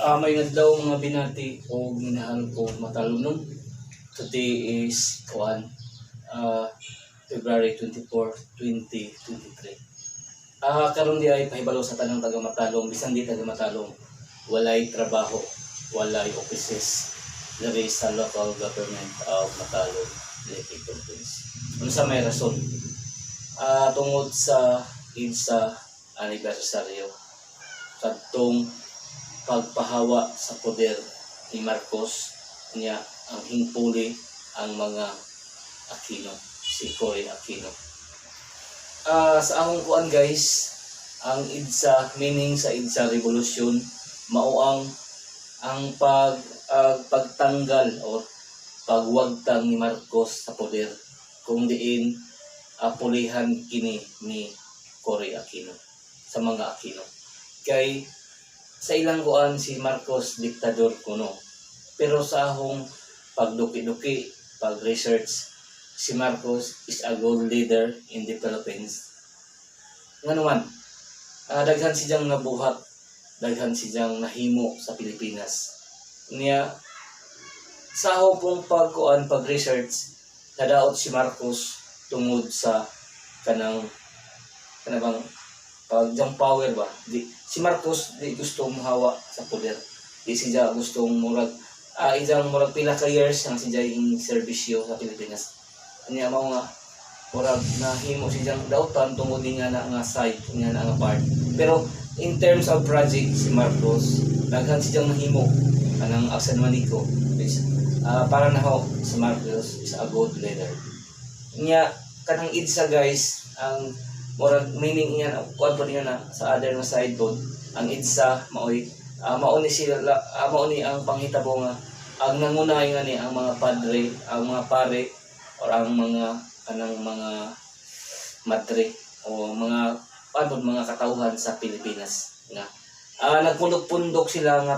Maayong adlaw, mga binati o minahal ko Matalomnon. Today is kuan February 24, 2023. Karon di ay pahibalo sa tanang taga Matalom, bisan di taga Matalom, walay trabaho, walay offices diri sa local government of Matalom, Leyte Province. Unsa may rason? Tungod sa EDSA anibersaryo kadtong pagpahawa sa poder ni Marcos niya, ang hingpuli ang mga Aquino, si Cory Aquino. Sa akong kuan, guys, ang EDSA, meaning sa EDSA Revolution mao ang pagtanggal o pagwagtang ni Marcos sa poder kung diin pulihan kini ni Cory Aquino sa mga Aquino. Kay sa ilang kuan, si Marcos diktador kuno. Pero sa akong pagduki-duki, pag-research, si Marcos is a good leader in the Philippines. Nga naman, daghan siyang nabuhat, daghan siyang nahimo sa Pilipinas. Niya, sa ako pong pagkuan, pag-research, nadaot si Marcos tungod sa kanang kanang pag jang power ba. Di si Marcos di gusto mohawa sa poder, di siya gustong murag iyang murag pila ka years ang siya ing serbisyo sa Pilipinas. Niya mao nga murag nahimo siyang dautan tungod din nga na nga side nga na nga part. Pero in terms of project, si Marcos daghan siyang nahimo, kanang Aksan Manico is para naho si Marcos is a good leader. Niya kanang EDSA, guys, ang murag meaning niya, kuan po niya na sa other nga side pod, ang EDSA maoy mao ni sila, mao ni ang panghitabo nga ang nangunay nga ni ang mga padre, ang mga pare or ang mga kanang mga madre o mga ano, mga katawhan sa Pilipinas nga nagpundok-pundok sila nga.